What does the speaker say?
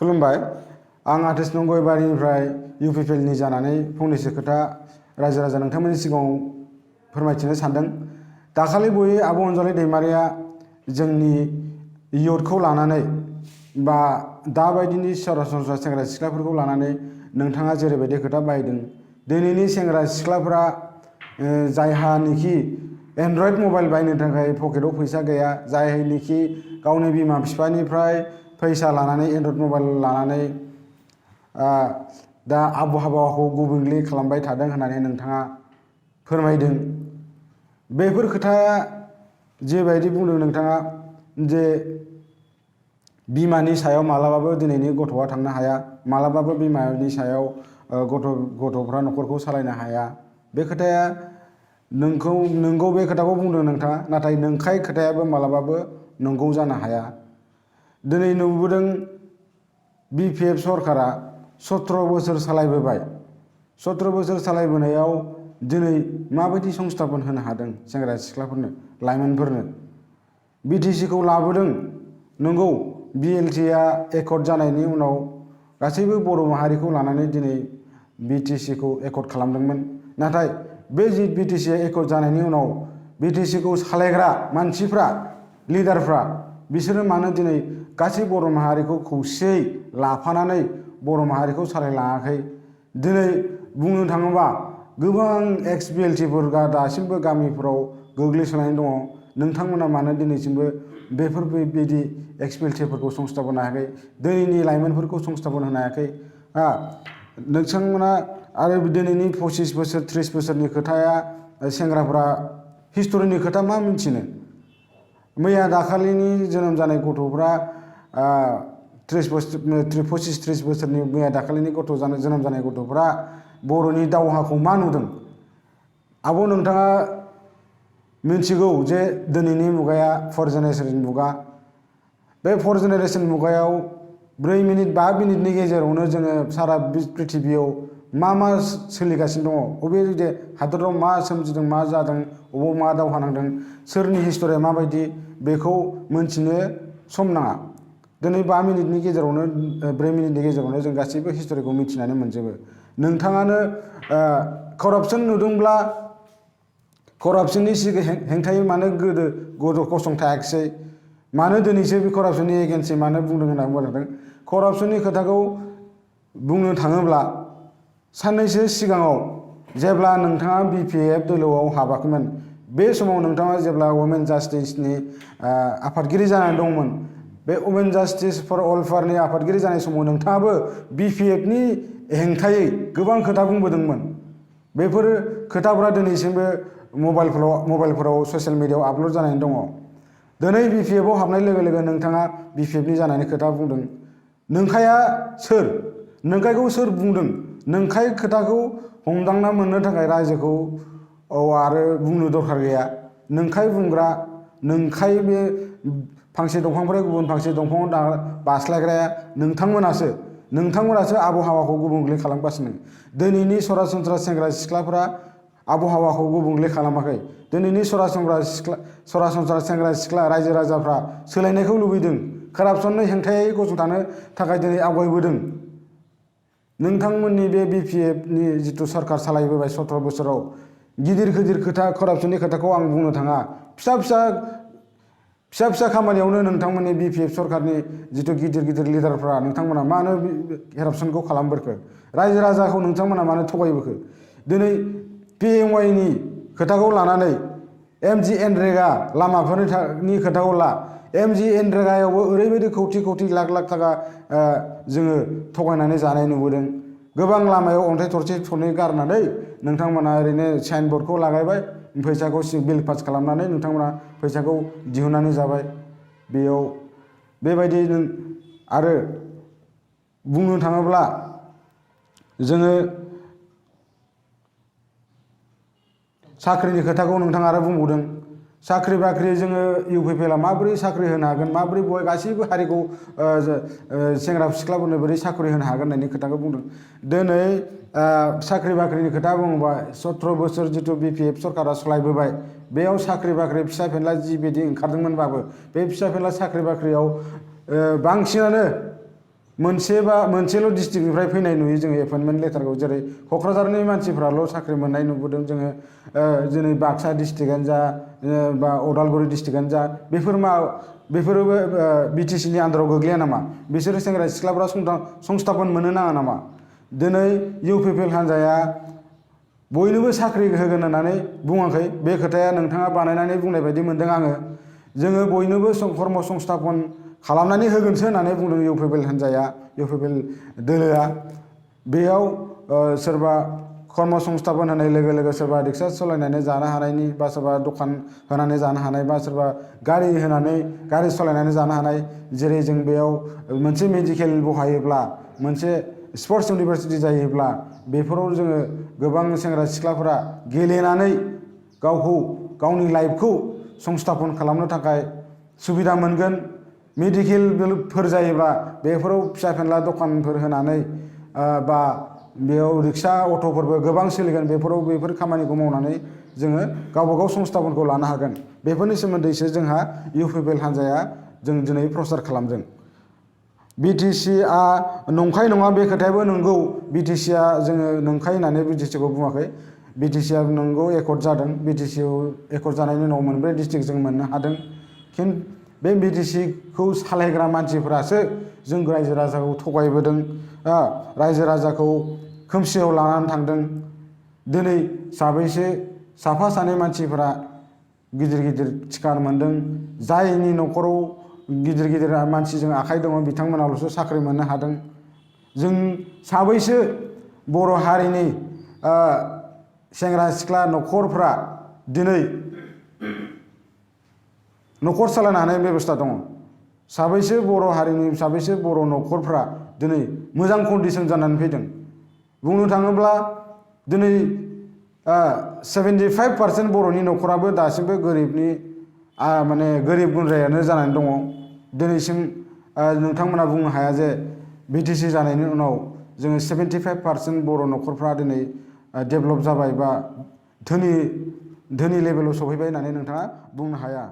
खुलुमबाय। आं आर्टिस्ट गयबारिनिफ्राय इउपिपिएलनि जानानै फंनैसो खोथा रायजो राजा नोंथांमोननि सिगाङाव फोरमायथिनो सानदों। दाखालि बावै आब' अनजालि दैमारिया जोंनि इयुथखौ लानानै बा दाबायदिनि सरासनस्रा सेंग्रा सिख्लाफोरखौ लानानै नोंथाङा जेरैबायदि खोथा बाहायदों, दिनैनि सेंग्रा सिख्लाफोरा जायहानिखि एन्ड्रइड मबाइल बायनो थाखाय पकेटाव फैसा गैया, जायनिखि गावनि बिमा बिफानिफ्राय फैसा लानानै एन्ड्रइड मबाइल लानानै दा आबहावाखौ गुबुंले खालामबाय थादों होननानै नोंथाङा फोरमायदों। बेफोर खोथाया जेबायदि बुंदों नोंथाङा जे बिमानि सायाव मालाबाबो दिनैनि गथ'आ थांनो हाया, मालाबाबो बिमानि सायाव गथ'फ्रा न'खरखौ सालायनो हाया, बे खोथाया नोंगौ, बे खोथाखौ बुंदों नोंथाङा। नाथाय नंखाय खोथायाबो मालाबाबो नंगौ जानो हाया। दिनै नुबोदों बिपिएफ सरकारा 17 बोसोर सालायबोबाय। 17 बोसोर सालायबोनायाव दिनै माबायदि संस्थापन होनो हादों सेंग्रा सिख्लाफोरनो, लाइमोनफोरनो। बिटिसिखौ लाबोदों, नंगौ, बिएलटिआ एकर्ड जानायनि उनाव गासैबो बर' माहारिखौ लानानै दिनै बिटिसिखौ एकर्ड खालामदोंमोन। नाथाय बे बिटिसिआ एकर्ड जानायनि उनाव बिटिसिखौ सालायग्रा मानसिफ्रा, लिडारफ्रा, बिसोरो मानो दिनै गासै बर' माहारिखौ खौसेयै लाफानानै बर' माहारिखौ सालायलाङाखै? दिनै बुंनो थाङोबा गोबां एक्स बिएलटिफोर दासिमबो गामिफोराव गोग्लैसोनानै दङ। नोंथांमोना मानो दिनैसिमबो बेफोरबायदि एक्स बिएलटिफोरखौ संस्थापन होनो हायाखै? दिनैनि लाइमोनफोरखौ संस्थापन होनो हायाखै? नोंथांमोना आरो दिनैनि 25 बोसोर 30 बोसोरनि खोथाया सेंग्राफ्रा हिस्ट'रिनि खोथा मा मिन्थिनो? मैया दाखालिनि जोनोम जानाय गथ'फ्रा 25-30 बोसोरनि मैया दाखालिनि जोनोम जानाय गथ'फ्रा बर'नि दावहाखौ मा नुदों? आब' नोंथाङा मिन्थिगौ जे दिनैनि मुगाया 4 जेनेरेशन मुगा। बे 4 जेनेरेशन मुगायाव 4 मिनिट 5 मिनिटनि गेजेरावनो जोङो सारा पृथिबियाव मा सोलिगासिनो दङ, बबे हादराव मा सोमजिदों, मा जादों, बबाव मा दावहा नांदों, सोरनि हिस्ट'रिया माबायदि, बेखौ मोनथिनो सम नाङा। दिनै 5 मिनिटनि गेजेरावनो 4 मिनिटनि गेजेरावनो जों गासैबो हिस्ट'रिखौ मिथिनानै मोनजोबो। नोंथाङानो करापसन नुदोंब्ला करापसननि हेंथायै मानो गोदो गसंथायाखिसै? मानो दिनैसो बे करापसननि एगेन्स्टै मानो बुंदों होनना बुंदों? करापसननि खोथाखौ बुंनो थाङोब्ला साननैसो सिगाङाव जेब्ला नोंथाङा बिपिएफ दोलोआव हाबाखैमोन, बे समाव नोंथाङा जेब्ला वमेन जास्टिसनि आफादगिरि जानानै दंमोन, बे वमेन जास्टिस फर अल-फारनि आफादगिरि जानाय समाव नोंथाङाबो बिपिएफनि हेंथायै गोबां खोथा बुंबोदोंमोन। बेफोर खोथाफोरा दिनैसिमबो मबाइलफोराव ससियेल मिडियायाव आपल'ड जानानै दङ। दिनै बिपिएफआव हाबनाय लोगो लोगो नोंथाङा बिपिएफनि जानायनि खोथा बुंदों। नंखाया सोर? नंखायखौ सोर बुंदों? नंखाय खोथाखौ हमदांना मोननो थाखाय रायजोखौ आरो बुंनो दरखार गैया। नंखाय बुंग्रा, नंखाय बे फांसे दंफांनिफ्राय गुबुन फांसे दंफाङाव बास्लायग्राया नोंथांमोनासो आबहावाखौ गुबुंले खालामगासिनो। दिनैनि सरासनस्रा सेंग्रा सिख्लाफोरा आबहावाखौ गुबुंले खालामाखै। दिनैनि सरासनस्रा सेंग्रा सिख्ला रायजो राजाफ्रा सोलायनायखौ लुबैदों, करापसननि हेंथायै गसंथानो थाखाय दिनै आवगायबोदों। नोंथांमोननि बे बिपिएफनि जिथु सरकार सालायबोबाय 17 बोसोराव गिदिर खोथा करापसननि खोथाखौ आं बुंनो थाङा। फिसा खामानियावनो नोंथांमोननि बिपिएफ सरकारनि जिथु गिदिर लिडारफ्रा नोंथांमोना मानो करापसनखौ खालामबोखो? रायजो राजाखौ नोंथांमोना मानो थगायबोखो? दिनै पिएमवाइनि खोथाखौ लानानै MGNरेगा लामाफोरनि खोथाखौ ला। MGNरेगायावबो ओरैबायदि कौटि लाख थाखा जोङो थगायनानै जानाय नुबोदों। गोबां लामायाव अन्थाइ थरसे थरनै गारनानै नोंथांमोना ओरैनो साइन बर्डखौ लागायबाय, फैसाखौ बिल पास खालामनानै नोंथांमोना फैसाखौ दिहुननानै जाबाय। बेयाव बेबायदि आरो बुंनो थाङोब्ला जोङो साख्रिनि खोथाखौ नोंथाङा आरो बुंबावदों। साख्रि बाख्रि जोङो इउपिपिएलआ माबोरै साख्रि होनो हागोन, माबोरै बय गासैबो हारिखौ सेंग्रा सिख्लाफोरनो बोरै साख्रि होनो हागोन होननायनि खोथाखौ बुंदों। दिनै साख्रि बाख्रिनि खोथा बुङोबा 17 बोसोर जिथु बिपिएफ सरकारा सालायबोबाय, बेयाव साख्रि बाख्रि फिसा फेनला जिबायदि ओंखारदोंमोनबाबो बे फिसा फेनला साख्रि बाख्रियाव बांसिनानो मोनसेल' डिस्ट्रिक्टनिफ्राय फैनाय नुयो जोङो एपइन्टमेन्ट लेटारखौ। जेरै क'क्राझारनि मानसिफ्राल' साख्रि मोननाय नुबोदों जोङो। जेरै बाक्सा डिस्ट्रिक्टआनो जा बा उदालगुरि डिस्ट्रिक्टआनो जा बेफोरबो बिटिसिनि आन्दाराव गोग्लैया नामा? बिसोरो सेंग्रा सिख्लाफ्रा संस्थापन मोननो नाङा नामा? दिनै इउपिपिएल हान्जाया बयनोबो साख्रि होगोन होननानै बुङाखै। बे खोथाया नोंथाङा बानायनानै बुंनाय बायदि मोनदों आङो। जोङो बयनोबो कर्म संस्थापन खालामनानै होगोनसो होननानै बुंदों इउपिपिएल हान्जाया, इउपिपिएल दोलोआ। बेयाव सोरबा कर्म संस्थापन होनाय लोगो लोगो सोरबा रिक्सा सालायनानै जानो हानायनि, बा सोरबा दखान होनानै जानो हानाय, बा सोरबा गारि सालायनानै जानो हानाय। जेरै जों बेयाव मोनसे मेडिकेल बहायोब्ला, मोनसे स्पर्ट्स इउनिभारसिटि जायोब्ला, बेफोराव जोङो गोबां सेंग्रा सिख्लाफोरा गेलेनानै गावनि लाइफखौ संस्थापन खालामनो थाखाय सुबिदा मोनगोन। मेडिकेलफोर जायोब्ला बेफोराव फिसा फेनला दखानफोर होनानै बा बेयाव रिक्सा अट'फोरबो गोबां सोलिगोन। बेफोर खामानिखौ मावनानै जोङो गावबागाव संस्थापनखौ लानो हागोन। बेफोरनि सोमोन्दैसो जोंहा इउपिपिएल हान्जाया जों दिनै प्रसार खालामदों। बिटिसिआ नंखाय नङा, बे खोथायाबो नंगौ। बिटिसिआ जोङो नंखाय होननानै बिटिसिखौ बुङाखै। बिटिसिआ नंगौ एकर्ड जादों। बिटिसिआव एकर्ड जानायनि उनाव 4 डिस्ट्रिक्ट जों मोननो हादों। खिन्थु बे बिटिसिखौ सालायग्रा मानसिफ्रासो जों रायजो राजाखौ थगायबोदों, रायजो राजाखौ खोमसियाव लानानै थांदों। दिनै साफा सानै मानसिफोरा गिदिर थिखा मोनदों। जायनि न'खराव गिदिर मानसिजों आखाइ दङ बिथांमोनाल'सो साख्रि मोननो हादों। जों साबैसो बर' हारिनि सेंग्रा सिख्ला न'खरफ्रा दिनै न'खर सालायनो हानाय बेबस्था दङ? साबैसो बर' हारिनि, साबैसो बर' न'खरफ्रा दिनै मोजां कन्डिसन जानानै फैदों? बुंनो थाङोब्ला दिनै 75% बर'नि न'खराबो दासिमबो गोरिब गुन्द्रायानो जानानै दङ। दिनैसिम नोंथांमोना बुंनो हाया जे बिटिसि जानायनि उनाव जोङो 75% बर' न'खरफ्रा दिनै डेभेलप जाबाय बा धोनि लेभेलाव सहैबाय होननानै नोंथाङा बुंनो हाया।